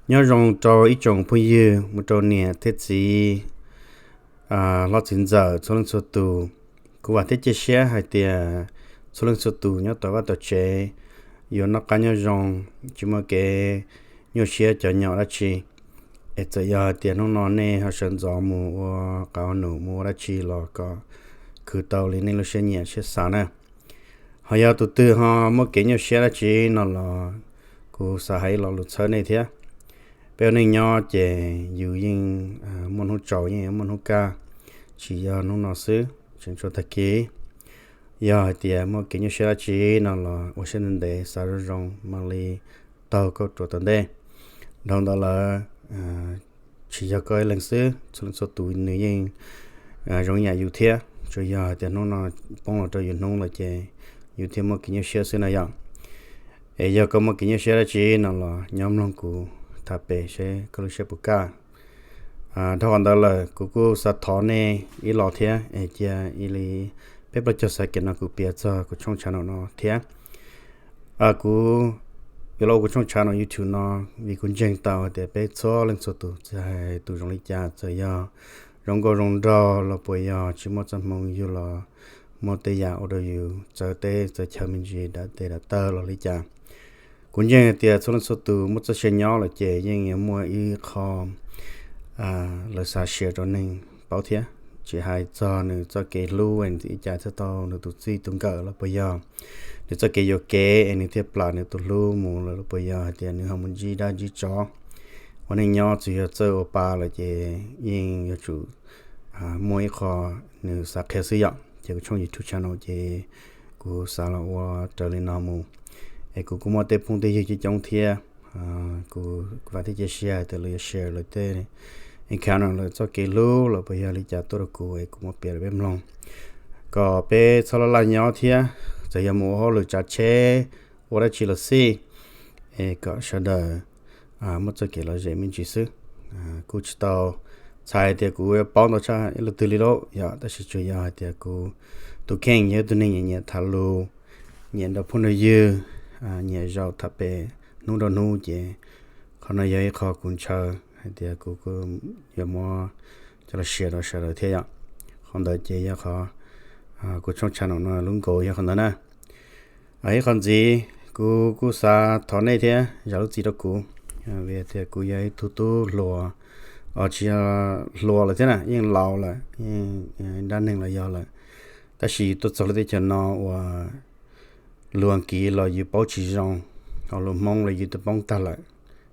Nyob zoo rau ib tsoom phooj ywg mus rau niam thiab txiv, hlob txiv ntxawm txhua leej txhua tus. Kuv vam thiab cia siab hais tias txhua leej txhua tus nyob tom vaj tom tsev yuav noj qab nyob zoo, tsis muaj kev nyuaj siab cov nyom dab tsi. Es txawm yog hais tias hnub no nej ho sawv ntxov mus ua qav ua num mus ua dab tsi los kom khwv tau li nej lub siab nyiam siab xav na. Ho yog tus twg ho muaj kev nyuaj siab dab tsi no los kuv xav hais ib lo lus txhawb nej thiab. Peb ua neej nyob ces yus yeej muaj hnub tsaus yeej muaj hnub kaj, tsis yog hnub no xwb, tseem tshuav tag kis. Yog hais tias muaj kev nyuaj siab dab tsi no los ua siab ntev ntev xav zoo zoo mam li taug koj ruam tom ntej. Dhau ntawd lawm, tsis yog koj ib leeg xwb, txhua leej txhua tus nws yeej zoo ib yam yus thiab, tsuas yog hais tias hnub no poob los rau yus hnub lawm ces yus thiaj muaj kev nyuaj siab xwb no yom. Es yog koj muaj kev nyuaj siab dab tsi no los nyob mloog kuv tham pem seb koj lub siab puas kaj. Dhau qhov ntawd lawm kuv kuj xav thov nej ib los thiab es cia li peb plaub caug xav kev no kuv piav txog kuv tshooj channel no thiab. Kuv yuav los ua kuv tshooj channel YouTube no vim kuv ntseeg tau hais tias peb txhua leej txhua tus txawm hais tus zoo li cas, txawm yog zoo nkauj zoo nraug los puas yog tsis muaj txoj hmoo yug los muaj tej yam ua rau yus txawv teb txawv chaw me ntsis dav tes dav taw los li cas, kuv ntseeg hais tias txhua leej txhua tus muaj txoj sia nyob lawm ces yeej yuav muaj ib qho lawv xav share rau neeg paub thiab. Tsis hais txog nws txoj kev hlub ib cas thiaj tau nws tus txij tus nkawm los puas yog nws txoj kev yuam kev es nws thiaj plam nws tus hlub mus lawm los puas yog hais tias nws ho mus ntsib dab ntsib tsov. Ua neej nyob txawm yog txawj ua pa lawm ces yeej yuav tsum muaj ib qho nws xav qhia xwb yom. Ces kuv tshooj YouTube channel ces kuv xav los ua raws li no mus. Es kuv kuj muaj tej phooj tej ywg coob coob thiab, kuv vam thiab cia siab hais tias lawv yuav share lawv tej encounter lawv txoj kev hlub los puas yog li cas tuaj rau kuv es kuv muab piav rau peb mloog, kom peb txhob laj laj nyob thiab txawm yog mus ua hauj lwm tsav tsheb ua dab tsi los xij, es kom sawv daws muaj txoj kev lom zem me ntsis xwb. Kuj tsis tau txhais tias kuv yuav paub ntau tshaj ib leej twg li lauj yom, tab sis tsuas yog hais tias kuv tus kheej yog ib tug neeg nyiam nyiam tham lus, nyiam nrog phooj nrog ywg, nyiam zaum tham pem hnub rau hnub ces qhov no yog ib qho kuv ntshaw hais tias kuv yuav muab coj los share rau sawv daws thiab yom. Qhov ntawd ces yog qhov kuv tshooj channel no lub nkaus yog qhov ntawd na. Ib qho ntxiv, kuv kuj xav thov nej thiab zam lub txim rau kuv, vim tias kuv yog ib tug tub hluas, tsis yog hluas lawm thiab na, yeej laus lawm, yeej dab neeg los yog lawm, tab sis tuaj txog lub teb chaws no uas lus Askiv los yus paub tsis zoo, ho lus Hmoob los yus twb poob tag lawm,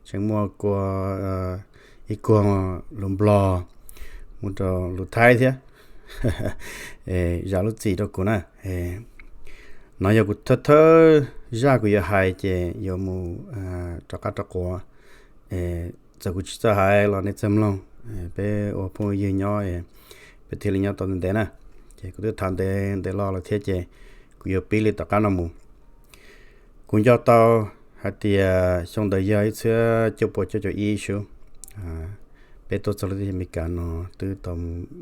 tseem muaj kua ib kuag lus Nplog mus rau lus Thaib thiab. Zam lub txim rau kuv na. No yog kuv thawj thawj zaj kuv yuav hais ces yuav mus rov qab rov quav. Txawm kuv tsis txawj hais los nej txawj mloog, peb ua phooj ywg nyob, peb thiaj li nyob tau ntev ntev na. Ces kuv twb tham ntev ntev los lawm thiab ces kuv yuav pib li tom qab no mus. Kuv nco tau hais tias xyoo ntawd yog ib txhiab cuaj puas cuaj caum ib sub, peb tuaj txog lub teb chaws Amelikas no twb tau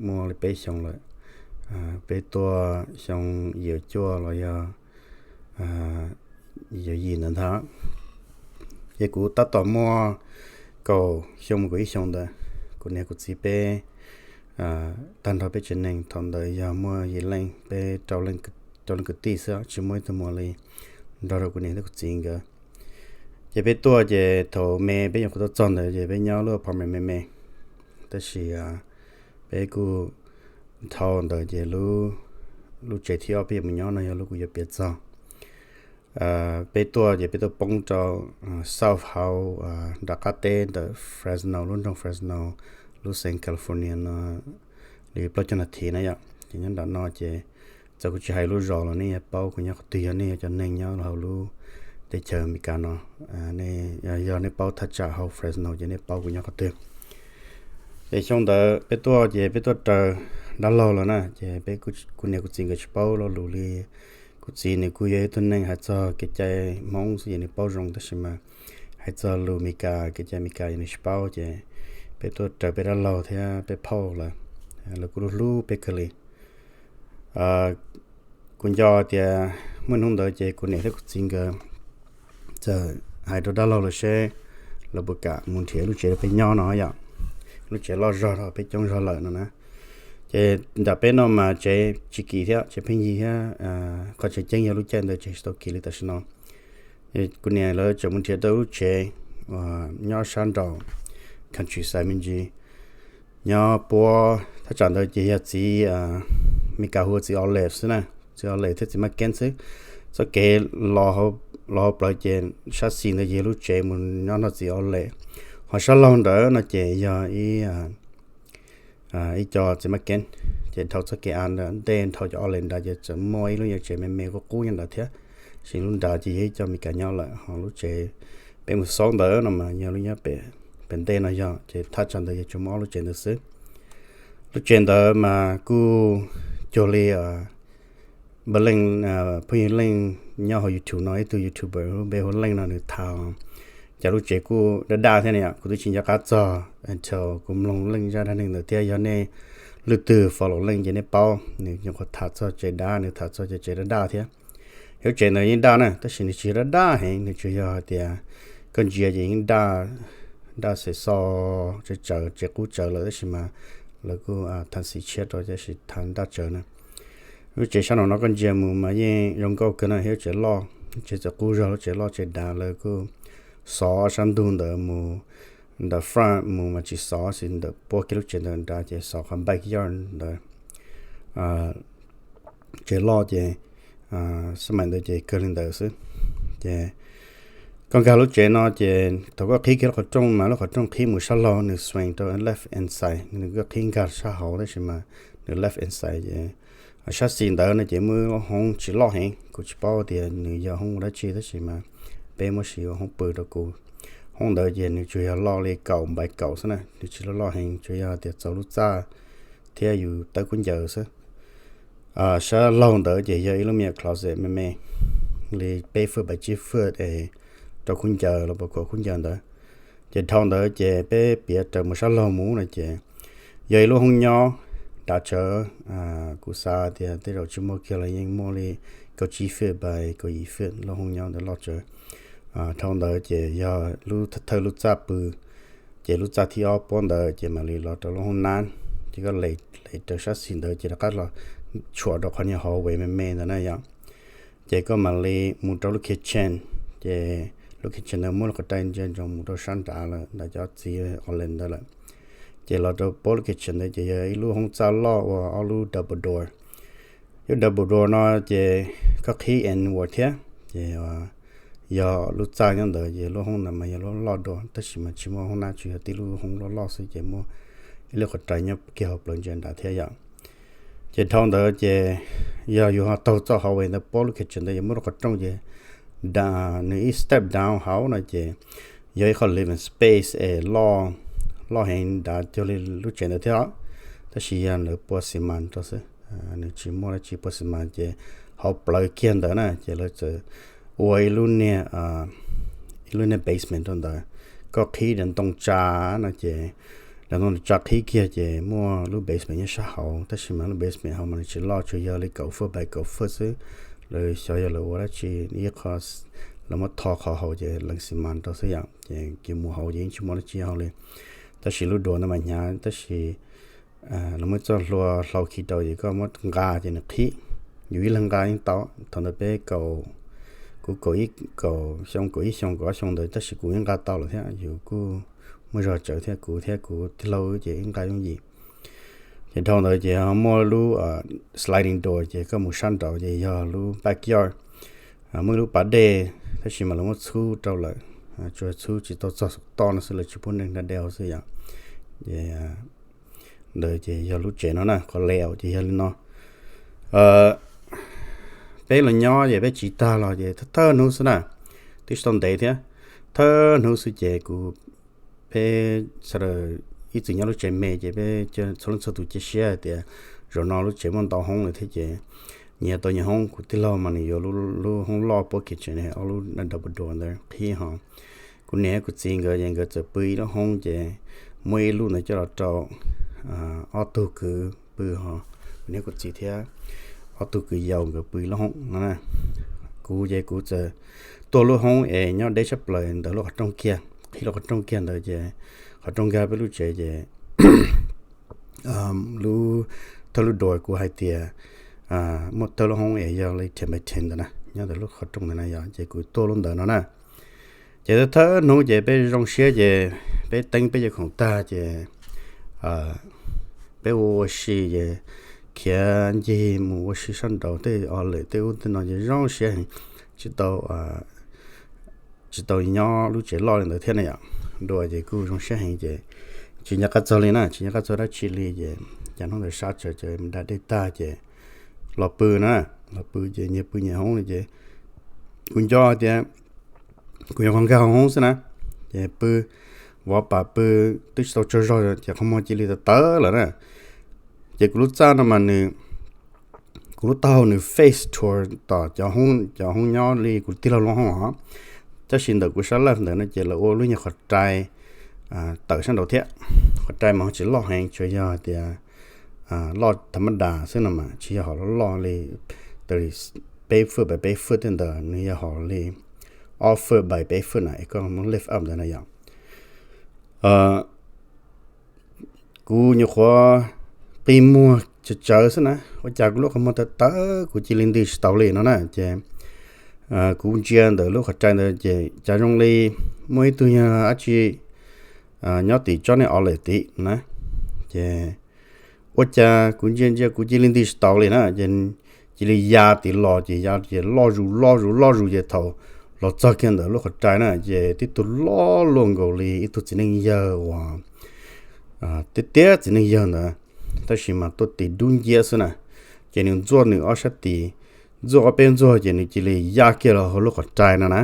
muaj li peb xyoo lawm. Peb tuaj xyoo yim cuaj los yog yim ntawd ntag. Ces kuv tab tom muaj kaum xyoo mus kaum ib xyoo ntawd, kuv niam kuv txiv peb tag nrho peb tsev neeg thaum ntawd yog muaj yim leej, peb rau leej kwv tij xwb, tsis muaj ib tug muam li nrog rau kuv niam thiab kuv txiv nkawd. Ces peb tuaj ces thaum me peb nyuam qhuav tuaj txog ntawd ces peb nyob lub apartment me me, tab sis peb kuj dhau ntawd ces lub tsev thib ob peb yuav mus nyob no yog lub kuv yuav piav txog. Peb tuaj ces peb tuaj poob rau south hauv nram qab teb ntawm Fresno, lub nroog Fresno, lub xeev California no li plaub caug nas this na yom. Ces nyob nram no ces txawm kuv tsis hais lub zos los nej yuav paub kuv nyob qhov twg, yog nej yog cov neeg nyob hauv lub teb chaws Amelikas no, yog nej paub thaj tsam hauv Fresno ces nej paub kuv nyob qhov twg. Ces xyoo ntawd peb tuaj ces peb tuaj raws dab laug los na, ces peb, kuv niam kuv txiv nkawd tsis paub lo lus li. Kuv txiv nws kuj yog ib tug neeg hais txog kev cai Hmoob xwb ces nws paub zoo, tab sis mas hais txog lus Amelikas, kev cai Amelikas ces nws tsis paub. Ces peb tuaj raws peb dab laug thiab peb phauj lawv, lawv kuj hlub hlub peb kawg li. Kuv nco tias muaj hnub ntawd ces kuv niam thiab kuv txiv nkawd txawm hais rau dab laug lawv seb lawv puas kam mus nrhiav lub tsev rau peb nyob no yom. Lub tsev loj zog rau peb coob zog lawm no na. Ces nram peb no mas tsev tsis kim thiab, tsev pheej yig thiab, qhov tseem ceeb yog lub caij ntawd tsev tsis tau kim li tam sim no. Kuv niam lawv tseem mus nrhiav tau lub tsev uas nyob sab nraum countryside me ntsis, nyob puab thaj tsam ntawd ces yog txiv, Meskas hu ua txiv Olive xwb na, txiv Olive thiab txiv Maj Keeb xwb. Txoj kev los hauv plawv ces sab xis ntawd yog lub tsev mus nyob nrog txiv Olive. Ho sab laug ntawd no ces yog ib ib co txiv Maj Keeb. Ces dhau txoj kev av ntawd ntej dhau cov Olive nrad ces txawm muaj ib lub nyuag tsev me me qub qub nyob nrad thiab. Tab sis lub nrad ces yog ib co Meskas nyob lawm, ho lub tsev peb mus xauj ntawd no mas yog lub nyob pem ntej no yog, ces thaj tsam ntawd yog tsuas muaj ob lub tsev ntawd xwb. Lub tsev ntawd mas kuj cuag li Npawg Leej, phooj ywg Leej nyob hauv YouTube no ib tug YouTuber npe hu Leej no nws tham, cas lub tsev kuj daj daj thiab ne. Kuv twb tsis nco qab txog until kuv mloog Leej zaj dab neeg ntawd thiab. Yog nej leej twg follow Leej ces nej paub, nws nyuam qhuav tham txog tsev dav, nws tham txog cov tsev daj daj thiab. Lub tsev ntawd yeej daj na, tab sis nws tsis yog daj daj heev, nws tsuas yog hais tias koj ntsia ces yeej daj, daj xes xo, tsaws tsaws, tsev qub tsaws lawm tab sis mas lawv kuj tham xis tshiab rau tab sis tham daj tsaws na. Lub tsev sab no no koj ntsia mus mas yeej zoo nkauj kawg na, yog lub tsev loj, lub tsev txawm qub zog, lub tsev loj tsev dav, lawv kuj xov sab ntug ntawd mus, ntawm front mus mas tsis xov, xis ntawm puab kiag lub tsev ntawd nrad ces xov qhov backyard ntawd. Tsev loj ces xab mais ntawd ces kawg li ntawd xwb. Ces koj nkag lub tsev no ces thaum koj qhib kiag lub qhov rooj mas lub qhov rooj qhib mus sab laug, nws swing rau left hand side, nws koj qhib nkag sab hauv tab sis mas nws left hand side ces sab xis ntawd no ces muaj ib lub hoob tsis loj heev, kuv tsis paub tias nws yog hoob ua dab tsi tab sis mas peb muab siv ua hoob pw rau kuv. Hoob ntawd ces nws tsuas yog loj li kaum npaim kaum xwb na, nws tsis loj loj heev, tsuas yog tias txaus lub txaj thiab yus tawb khaub ncaws xwb. Sab laug ntawd ces yog ib lub me closet me me li peb foot by tsib foot es rau khaub ncaws los puas khuam khaub ncaws ntawd. Ces dhau ntawd ces peb piav raws mus sab laug mus no ces yog ib lub hoob nyob dav tsawv. Kuv xav tias tej zaum tsis muaj kiag los yeej muaj li kaum tsib foot by kaum yim foot lub hoob nyob ntawd loj tsawv. Dhau ntawd ces yog lub thawj lub txaj pw, ces lub txaj thib ob puab ntawd ces mam li los rau lub hoob nab, ces koj les raws sab xis ntawd ces rov qab los tshuam rau qhov niag hallway me me ntawd na yom. Ces koj mam li mus rau lub kitchen, ces lub kitchen ntawd muab lub qhov rai ntsia ntsoov mus rau sab nrad lawm ntawm cov txiv Olive ntawd lawm. Ces los rau puab lub kitchen ntawd ces yog ib lub hoob txaj loj ua ob lub double door. Lub double door no ces koj qhib inward thiab, ces yog lub txaj nyob ntawd ces lub hoob ntawd mas yog lub loj dua tab sis mas tsis muaj hoob nab, tsuas yog tib lub hoob loj loj xwb ces muaj ib lub qhov rai nyob kiag hauv plawv ntsia nrad thiab yom. Ces dhau ntawd ces yog yus ho taug txoj hallway ntawd puab lub kitchen ntawd yog muaj lub qhov rooj ces nws ib step down hauv no ces yog ib qhov living space es loj, loj heev nrad cuag li lub tsev ntawd thiab, tab sis yog lawv pua xi mas rau xwb. Nws tsis muaj dab tsi, pua xi mas ces hauv plawv kiag ntawd na ces lawv txawm ua ib lub niag, ib lub niag basement rau ntawd. Koj qhib daim ntoo tsa no ces daim ntoo tsa qhib kiag ces muaj lub basement nyob sab hauv tab sis mas lub basement hauv mas nws tsis loj, tsuas yog li kaum foot by kaum foot xwb. Lawv xyov yog lawv ua dab tsi, ib qho lawv muab tho qhov hauv ces lees xi mas rau xwb yom, ces kiag mus hauv ces yeej tsis muaj dab tsi hauv li. Tab sis lub dua ntawd mas hnyav tab sis lawv muab txoj hlua hlau khi rau ces koj muab nqa ces nws qhib. Yus ib leeg nqa yeej tau. Thaum ntawd peb kaum, kuv kaum ib, kaum xyoo, kaum ib xyoo kaum ob xyoo ntawd tab sis kuv yeej nqa tau lawm thiab, yus kuj muaj zog tsawv thiab, kuv thiab kuv tij laug ces yeej nqa yooj yim. Ces dhau ntawd ces muaj lub sliding door ces koj mus sab nraud ces yog lub backyard. Muaj ib lub pas dej tab sis mas lawv muab txhub rau lawm, tsuas txhub tsis tau txog saum toj no xwb, lawv tsis pub neeg da dej hauv xwb yom. Ces ntawd ces yog lub tsev no na, qhov layout ces yog li no. Peb los nyob ces peb tsiv tag los ces thawj thawj hnub xwb na, twb tsis tau ntev thiab, thawj hnub xwb ces kuv, peb sawv daws ib txwm nyob lub tsev me ces peb txhua leej txhua tus cia siab hais tias zaum no lub tsev muaj ntau hoob lawm thiab ces nyias tau nyias hoob. Kuv tij laug mas nws yuav lub hoob loj puab kitchen, ob lub double door ntawd qhib ho. Kuv niam kuv txiv nkawd ces nkawd txawm pw ib lub hoob ces muaj ib lub ntawd coj los rau ob tug kwv pw ho, kuv niam kuv txiv thiab ob tug kwv yau nkawd pw ib lub hoob no. Kuv ces kuv txawm tuaj lub hoob es nyob deb tshaj plaws ntawm lub qhov rooj kiag, khi lub qhov rooj kiag ntawd ces qhov rooj nkag peb lub tsev ces lub thawj lub door kuv hais tias muaj thawj lub hoob es yog li ten by ten ntawd na, nyob ntawm lub qhov rooj ntawd na yog, ces kuv tuaj lub ntawd no na. Ces thawj hnub ces peb zoo siab ces peb teeb peb cov khoom tag ces peb ua ua si ces khiav ncig mus ua si sab nraud tej o lem tej ub tej no ces zoo siab heev, tsis tau tsis tau nyob lub tsev loj li ntawd thiab na yom. Dua ces kuj zoo siab heev ces tsis nco qab txog li na, tsis nco qab txog dab tsi li ces cas hnub ntawd sab tsawv ces da dej tag ces los pw na, los pw ces nyias pw nyias hoob li ces kuv nco tias kuv nyuam qhuav nkag hauv hoob xwb na, ces pw vov pam pw twb tsis tau tsaug zog ces qhov muag cia li tawv tawv lawm na. Ces kuv lub txaj no mas nws, kuv lub taub hau nws face toward tom cov hoob nyob li kuv tij laug lub hoob os. Tab sis ntawm kuv sab left ntawd no ces lawv ua lub nyuag qhov rai tawm sab nraud thiab. Qhov rai mas tsis loj heev, tsuas yog tias loj tha mab das xwb no mas tsis yog hom loj loj li peb foot by peb foot tej ntawd, nws yog hom li ob foot by peb foot na es koj muab lift up ntawd na yom. Kuv nyuam qhuav qi muag tsawv tsawv xwb na, ua cas kuv lub qhov muag tawv tawv kuv cia li nti tsis tau li no na. Ces kuv ntsia ntawm lub qhov rai ntawd ces cas zoo li muaj ib tug yog dab tsi nyob tim tsob niag o lem tid na. Ces ua cas kuv ntsia ntsia kuv cia li nti tsis tau li na, ces cia li ya tim los ces ya ces loj zus loj zus loj zus ces thaum los txog kiag ntawm lub qhov rai na ces tib tug loj luaj nkaus li ib tug txiv neej yawg uas tiab tiab txiv neej yawg ntawd, tab sis mas tuaj tis dub nciab xwb na. Ces nws ntxuaj nws ob sab tis, ntxuaj ob peb ntxuag ces nws cia li ya kiag los hauv lub qhov rai no na.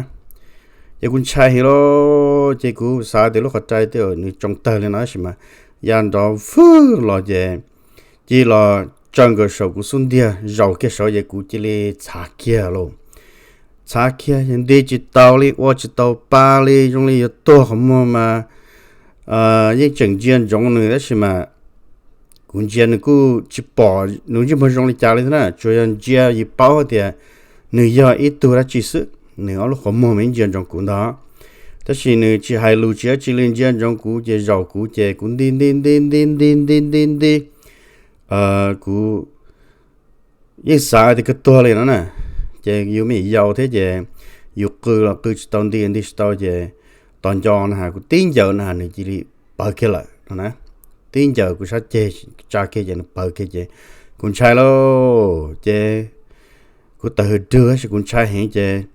Ces kuv ntshai heev lauj, ces kuv xav tias lub qhov rai tej nws tsoo tawg li no tab sis mas ya nrov fwj los ces cia los tsaws nkaus saum kuv xub ntiag, zaum kiag saud ces kuv cia li txhav kiag lauj. Txhav kiag nti tsis tau li, ua tsis tau pa li, zoo li yuav tuag qhov muag mas yeej tseem ntsia ntsoov nws tab sis mas kuv ntsia nws kuj tsis pom nws ntsej muag zoo li cas li thiab na, tsuas yog ntsia yus paub hais tias nws yog ib tug dab tsi xwb, nws ob lub qhov muag mas yeej ntsia ntsoov kuv ntag. Tab sis nws tsis hais lus tsis dab tsi li, ntsia ntsoov kuv ces zaum kuv ces kuv nti nti nti nti nti nti nti nti, kuv yeej xav tias kawg tuag li no na. Ces yus me nyuam yaus thiab ces yus qw los qw tsis tau, nti nti tsis tau ces tos nco na has kuv tib ncaws na has nws cia li pawv kiag lawm no na. Tib ncaws kuv sab ceg tsa kiag ces nws pawv kiag ces kuv ntshai lauj. Ces kuv tawm hws rwg tab sis kuv ntshai heev ces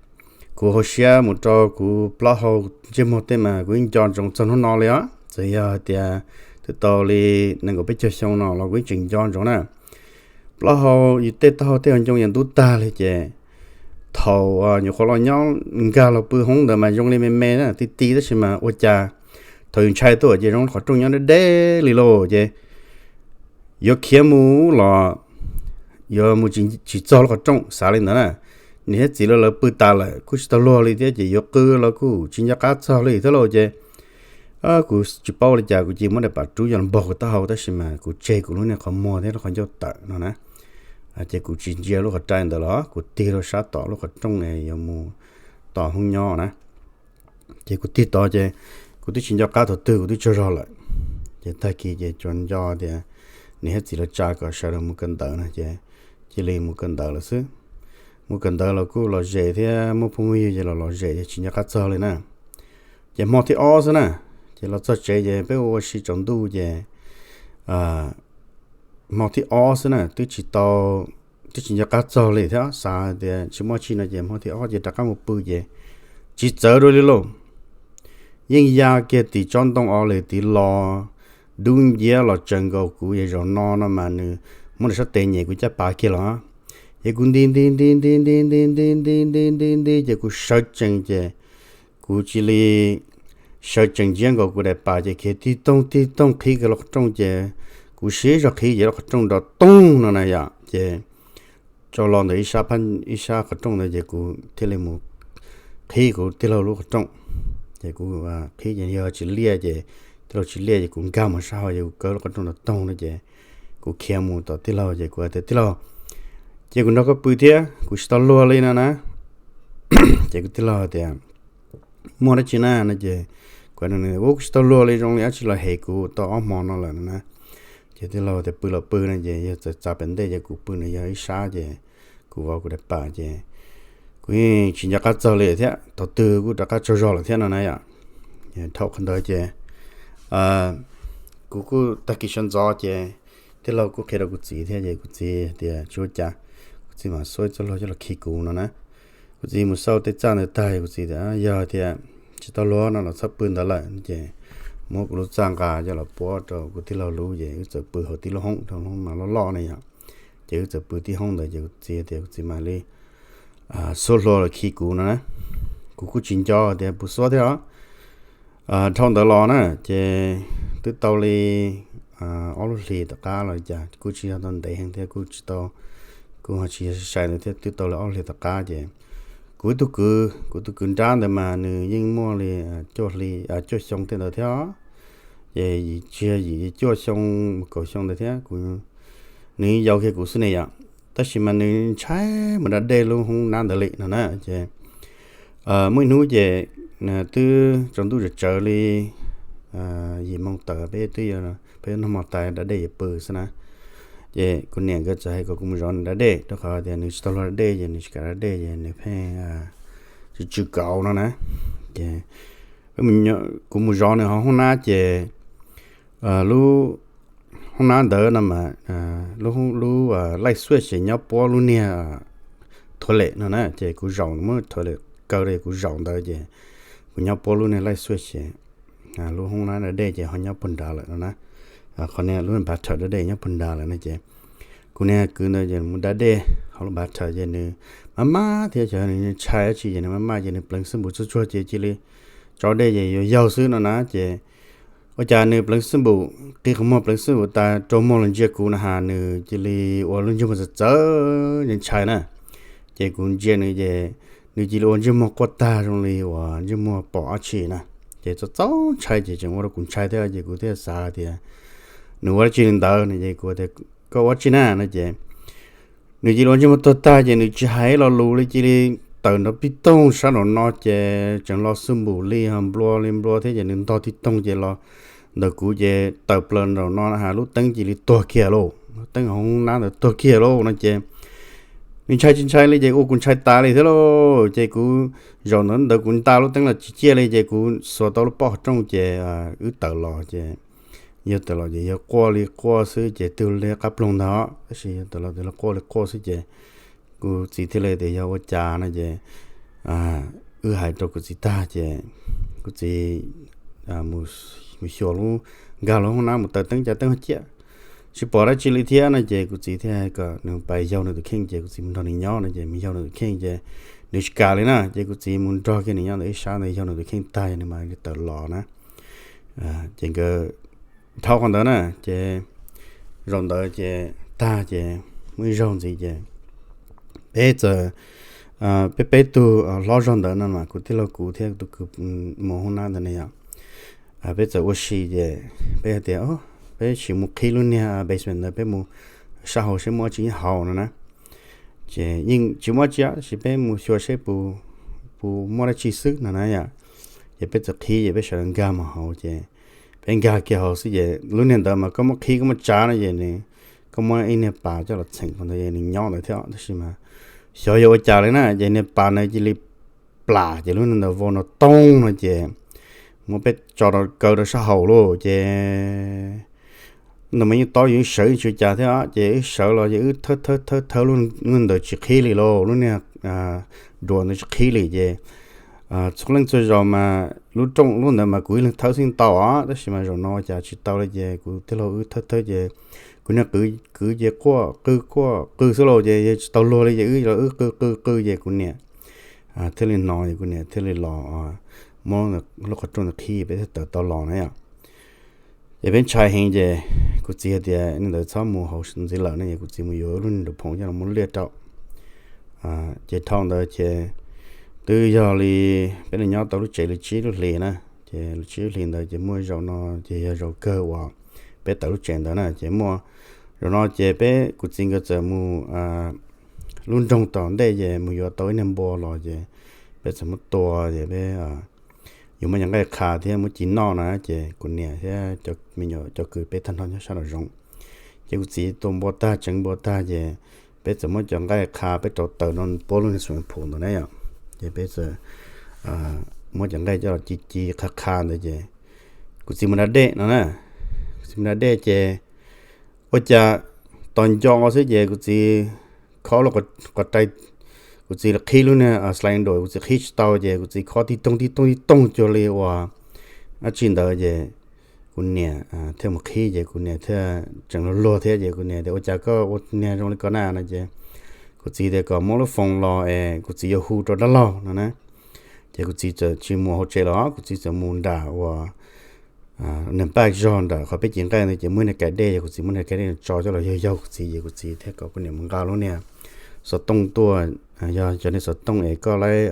kuv hauv siab mus rau kuv plaub hau, ntsej muag tej mas kuv yeej nco ntsoov txog hnub no li os. Txawm yog hais tias twb tau li nees nkaum peb caug xyoo no los kuv yeej tseem nco ntsoov na. Plaub hau yus tej taub hau tej hauv ncoo yus ntub tag li ces thaum nyuam qhuav los nyob nkag los pw hoob ntawd mas zoo li me me na, ti ti tab sis mas ua cas thaum yus ntshai tuaj ces zoo qhov rooj nyob deb deb li lauj. Ces yuav khiav mus los yuav mus tsis txog lub qhov rooj, xav li ntawd na. Niam thiab txiv lawv pw tas lawm kuj tsis tau luag li thiab ces yuav qw los kuj tsis nco qab txog li thiab lauj. Ces kuv tsis paub ua li cas kuv cia muab daim pam rub yog npog kuv taub hau tab sis mas kuv tseg kuv lub niag qhov muag thiab lub qhov ncauj tawm no na. Ces kuv tsis ntsia lub qhov rai ntawd los kuv tig rau sab tom lub qhov rooj yuav mus tom hoob nyob na. Ces kuv tig tod ces kuv twb tsis nco qab thaum twg kuv twb tsaug zog lawm. Ces tag kis ces tsuas nco tias niam thiab txiv lawv tsa kom sawv daws mus kawm ntawv no ces cia li mus kawm ntawv lawm xwb. Mus kawm ntawv los kuj lom zem thiab muaj phooj ywg ces los lom zem ces tsis nco qab txog li na. Ces hmo thib ob xwb na, ces los txog tsev ces peb ua ua si tsaus ntuj ces hmo thib ob xwb na twb tsis tau, twb tsis nco qab txog li thiab xav tias tsis muaj tsi no ces hmo thib ob ces rov qab mus pw ces tsis txawv dua li lauj. Yeej ya kiag tim tsob ntoo o lem tid los dub nciab los tsaws nkaus kuv ces zaum no no mas nws muab nws sab tes nyem kuv caj pas kiag los. Ces kuv nti nti nti nti nti nti nti nti nti nti nti ces kuv sawv tsees ces kuv cia li sawv tsees ntsia nkaus kuv daim pam ces khiav tig toog tig toog qhib kiag lub qhov rooj ces kuv siv zog qhib ces lub qhov rooj nrov toog no na yom. Ces tso los ntawm ib sab, ib sab qhov rooj ntawd ces kuv thiaj li mus qhib kuv tij laug lub qhov rooj. Ces kuv qhib ces yog tsis liaj ces tij laug tsis liaj ces kuv nkag mus sab hauv ces kuv kaw lub qhov rooj nrov toog no ces kuv khiav mus tom tij laug ces kuv hais tias tij laug, ces kuv nrog koj pw thiab kuv tsis tau luag li no na. Ces kuv tij laug tias muaj dab tsi na no ces Pab no nws, Ub, kuv tsis tau luag li, zoo li dab tsi los hem kuv tau ob hmo no lawm no na. Ces tij laug tias, Pw los pw no. Ces yawg txawm txav pem ntej ces kuv pw nws yog ib sab ces kuv vov kuv daim pam ces kuv yeej tsis nco qab txog li thiab, thaum twg kuj rov qab tsaug zog lawm thiab no na yom. Dhau qhov ntawd ces kuv kuj tag kis sawv ntxov ces tij laug kuj qhia rau kuv txiv thiab ces kuv txiv tias, Tsis ua cas, kuv txiv mam xauj ib txoj hlua coj los khi kuv no na. Kuv txiv mus xauj tej txaj ntawd tag, kuv txiv tias, Yog tias tsis tau luag no los txhob pw ntawd lawm. Ces muab kuv lub txaj nqa coj los puab rau kuv tij laug lub, ces wb txawm pw hauv tib lub hoob, rau hoob mas loj loj ne yom. Ces wb txawm pw tib hoob ntawd ces kuv txiv tias kuv txiv mam li xauj hlua los khi kuv no na. Kuv kuj tsis nco tias puas xauj thiab os. Dhau ntawd los na ces twb tau li ob lub hlis tom qab los cas, kuj tsis yog tau ntev heev thiab, kuj tsis tau, kuj ho tsis yog sai ntawd thiab, twb tau li ob lub hlis tom qab ces kuv ib tug kwv, kuv tus kwv nrab ntawd mas nws yeej muaj li cuaj xyoo tej ntawd thiab. Ces tsis yog yim, cuaj xyoo mus kaum xyoo ntawd thiab. Nws yau kiag kuv xwb ne yom, tab sis mas nws ntshai mus da dej lub hoob nab ntawd li no na. Ces muaj ib hnub ces twb tsaus ntuj tsawv tsawv li yim moo tawm, peb twb, peb noj hmo tas da dej yuav pw xwb na. Ces kuv niam nkawd txawm hais kom kuv mus zov nws da dej, rau qhov tias nws tsis tau luag da dej ces nws tsis kam da dej ces nws pheej tsw tsw kauv no na. Ces kuv mus zov nws hauv hoob nab ces lub hoob nab ntawd no mas lub, lub laij xuaj ces nyob puab lub niag thuav lem no na. Ces kuv zaum, muab thuav lem kaw rau, kuv zaum ntawd ces kuv nyob puab lub niag laij xuaj ces lub hoob nab da dej ces ho nyob puag nrad lawm no na. Qhov niag lub npav thawm da dej nyob puag nrad lawm no ces kuv niag kwv ntawd ces mus da dej hauv lub npav thawm ces nws maj maj thiab, xyov nws ntshai dab tsi ces nws maj maj ces nws pleev xwb npum tsuag tsuag ces cia li tso dej ces yuav yaug xwb no na. Ces ua cas nws pleev xwb npum, qi qhov muag pleev xwb npum tas rau muag los ntsia kuv na has, nws cia li ua lub ntsej muag txawv txawv ntshai na. Ces kuv ntsia nws ces nws cia li ua ntsej muag quaj tag zoo li uas ntsej muag pom dab tsi na. Ces txaus txaus ntshai ces tseem ua rau kuv ntshai thiab ces kuv thiaj xav tias nws ua dab tsi li ntawd no ces kuv tias, Koj ua dab tsi na no ces nws cia li ua ntsej muag tuag tag ces nws tsis hais lo lus li, cia li tawm nrov plig toog sab nraum no ces tseem los xwb npum li ho nplua li nplua thiab ces nws ntog tib toog ces los ntawm kuv ces tawm plaws nraum no na has, lub teeb cia li tuag kiag lauj, lub teeb hauv nab ntawd tuag kiag lauj no ces nws ntshai tsis ntshai li ces ua kuv ntshai tas li thiab lauj. Ces kuv zaum ntawd ntawd kuv nta lub teeb los tsis ciaj li ces kuv xuas tau lub pob qhov rooj ces wb tawm los ces yawg tawm los ces yawg quaj li quaj xwb ces twb li qab ploog ntag tab sis yawg tawm los twb quaj li quaj xwb ces kuv txiv thiaj li tias yog ua cas no ces wb hais rau kuv txiv tag ces kuv txiv mus xyuas lub, nkag lub hoob nab mus taws teeb cas teeb ho ciaj tsis pom dab tsi li thiab no ces kuv txiv thiaj kom nws pais yaug nws tus kheej ces kuv txiv mus nrog nws nyob no ces mus yaug nws tus kheej ces nws tsis kam li na ces kuv txiv mus nrog kiag nws nyob ntawm ib sab ntawd yaug nws tus kheej tag nws mam li tawm los na. Ces nkawd dhau qhov ntawd na ces zaum ntawd ces tag ces muaj ib zaug ntxiv ces peb txawm, peb peb tug hlob zog ntawd no mas kuv tij laug kuv thiab tus kwv mus hoob nab ntawd ne yom, peb txawm ua si ces peb tias peb sim mus qhib lub niag basement ntawd, peb mus sab hauv seb muaj dab tsi nyob hauv no na. Ces yeej tsis muaj dab tsi tab sis peb mus xyuas seb puas muaj dab tsi xwb no na yom. Ces peb txawm qhib ces peb sawv daws nkag mus hauv ces peb nkag kiag hauv xwb ces lub niag ntawd mas koj muab qhib koj muab tsav no ces nws, koj muab ib niag pas coj los txheem qhov ntawd nws nyob ntawd thiab tab sis mas xyov yog ua cas li na ces niag pas ntawd cia li plam ces lub niag ntawd vau nrov toog no ces muab peb tso rau kaw rau sab hauv lauj ces ntawd mas yeej tob yus wb sawv tsis ua cas thiab ces wb sawv los ces wb thawb thawb thawb thawb lub niag ntawd tsis qhib li lauj, lub niag duas ntawd tsis qhib li ces txhua leej txhua zaus mas lub rooj lub ntawd mas kuv ib leeg thawb xwb tau os tab sis mas zaum no ua cas tsis tau li ces kuv tij laug wb thawb thawb ces kuv niag kwv ces quaj qw quaj qw xwb lauj ces yog tsis tau luag li ces wb los wb qw qw qw ces kuv niam thiaj li hnov es kuv niam thiaj li los muab lub qhov rooj ntawd qhib peb thiaj tawm tau los na yom. Ces peb ntshai heev ces kuv txiv hais tias li ntawd txhob mus hauv ntxiv lawm no es kuv txiv mus yuav lub niag nraum phoom coj los muab liaj rau. Ces dhau ntawd ces twb yog li peb nyob tau lub tsev li tsib lub hlis na, ces tsib lub hlis ntawd ces muaj zaum no ces yog zaum kawg uas peb tawm lub tsev ntawd na ces muaj zaum no ces peb kuv txiv nkawd txawm mus lub nroog tom ntej ces mus yuav tau ib niag npua los ces peb txawm muab tua ces peb yus muab cov nqaij qha thiab muab ci noj na, ces kuv niam thiab cov me nyuam cov kwv peb tag nrho nyob sab nraum zoov. Ces kuv txiv tua npua tag tseev npua tag ces peb txawm muab cov nqaij qha peb rauv taws no puab lub niag swimming pool ntawd na yom. Ces peb txawm muab cov nqaij coj los ci ci qha qha ntawd ces kuv txiv mus da dej no na. Kuv txiv mus da dej ces ua cas tos nco xwb ces kuv txiv khob lub qhov rai, kuv txiv qhib lub niag slide door, kuv txiv qhib tsis tau ces kuv txiv khob tib toog tib toog tib toog cuag li uas dab tsi ntawd ces kuv niam thiaj mus qhib ces kuv niam thiaj tseem luag luag thiab ces kuv niam tias ua cas koj ua niag zoo li ko na no ces kuv txiv tias kom muab lub foos los es kuv txiv yuav hu rau dab laug no na. Ces kuv txiv txawm tsis mus hauv tsev los, kuv txiv txawm mus nram uas nws paj zog nram qhov peb ci nqaij ntawd ces muaj niag kais dej, yog kuv txiv muab niag kais dej tso coj los yaug yaug kuv txiv ces kuv txiv thiaj kom kuv niam mus nqa lub niag xov tooj tuaj, yog cov niag xov tooj es koj laib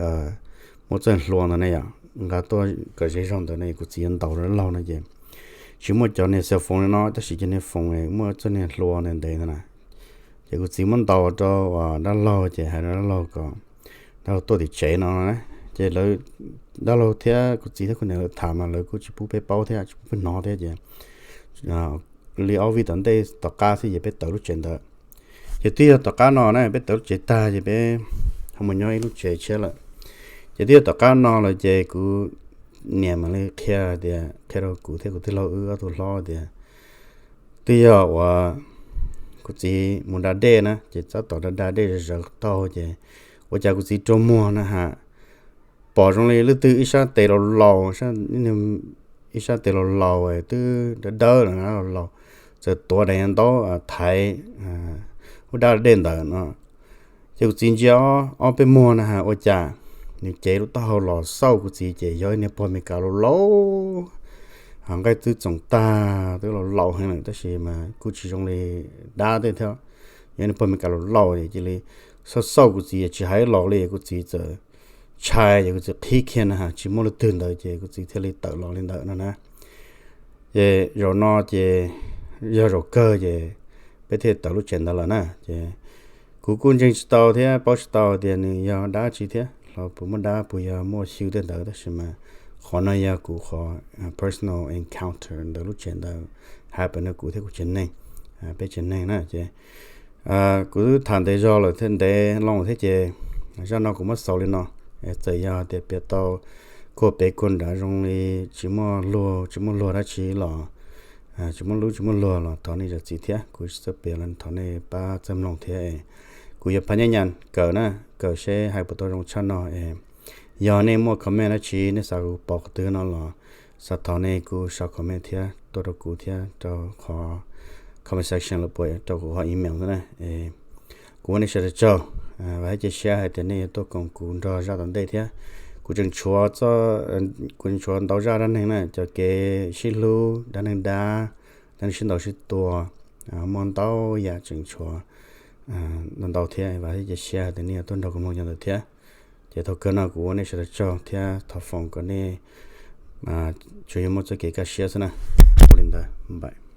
muab txoj hlua ntawd na yom, nqa tuaj kom ze zog ntawd no kuv txiv yuav ntaus rau dab laug no ces tsis muaj cov niag cell phone no tab sis cov niag foos muaj txoj niag hlua ntev ntev ntawd na. Ces kuv txiv muab ntaus rau dab laug ces hais rau dab laug kom dab laug tuaj tim tsev no na. Ces lawv, dab laug thiab kuv txiv thiab kuv niam lawv tham mas lawv kuj tsis pub peb paub thiab tsis pub peb hnov thiab ces li ob vij tom ntej tom qab xwb ces peb tawm lub tsev ntawd. Ces twb yog tom qab no na, peb tawm lub tsev tag ces peb ho mus nyob ib lub tsev tshiab lawm. Ces twb yog tom qab no lawm ces kuv niam mam li qhia tias, qhia rau kuv thiab kuv tij laug wb ob tug hlob tias twb yog uas kuv txiv mus da dej na ces tab tom da da dej zawv taug ces ua cas kuv txiv rua muag na ha, pom zoo li leej twg ib sab tes laus laus, ib sab tes laus laus twb dawb dawb lawm na, laus laus, txawm tuav daim ntaub thaiv lub dab dej ntawd no. Ces kuv txiv ntsia ob peb muag na ha ua cas nws cev lub taub hau los xauj kuv txiv ces yog ib niag pog Amelikas laus laus, nqaij twb txoom tag twb laus laus heev lawm tab sis mas kuj tsis zoo li dab tej thiab, yog ib niag pog Amelikas laus laus ces cia li xauj xauj kuv txiv tsis hais los li kuv txiv txawm ntshai ces kuv txiv qhib kiag na ha tsis muaj leej twg ntawd ces kuv txiv thiaj li tawm los li ntawd no na. Ces zaum no ces yog zaum kawg ces peb thiaj tawm lub tsev ntawd lawm na ces kuv kuj ntseeg tsis tau thiab paub tsis tau tias nws yog dab tsi thiab los puas muaj dab puas yog muaj xyw tej ntawd tab sis mas qhov no yog kuv qhov personal encounter ntawm lub tsev ntawd happen rau kuv thiab kuv tsev neeg, peb tsev neeg na ces kuv twb tham ntev zog lawm thiab ntev loo thiab ces zaj no kuv muab xaus li no. Txawm yog tias piav tau kuag pem kuag nrad zoo li tsis muaj luag tsis muaj luag dab tsi los tsis muaj lub tsis muaj luag los thov nej zam txim thiab kuv tsis txawj piav los thov nej pab txawj mloog thiab. Kuv yuav phaj nyab nyas kawm na, kawm seb hais puas tau zoo tshaj no es yog nej muaj comment dab tsi nej xav kuv pom qhov twg no los xav thov nej kuj sau comment thiab tuaj rau kuv thiab rau qhov comment section los puas rau kuv qhov email xwb na. Kuv ua nej sawv daws tsaug, vam thiab cia siab hais tias nej yuav tuaj koom kuv nrog zaj tom ntej thiab. Kuv tseem tshuav, kuv tseem tshuav ntau zaj dab neeg na, cov kev sib hlub, dab neeg dab, dab neeg sib ntaus sib tua, muaj ntau yam tseem tshuav ntau ntau thiab. Vam thiab cia siab hais tias nej yuav tuaj nrog kuv mloog cov ntawd thiab. Ces thaum kawg no kuv ua nej sawv daws tsaug thiab thov foom kom nej tsuas yog muaj txoj kev kaj siab xwb na. Ua li ntawd, bye.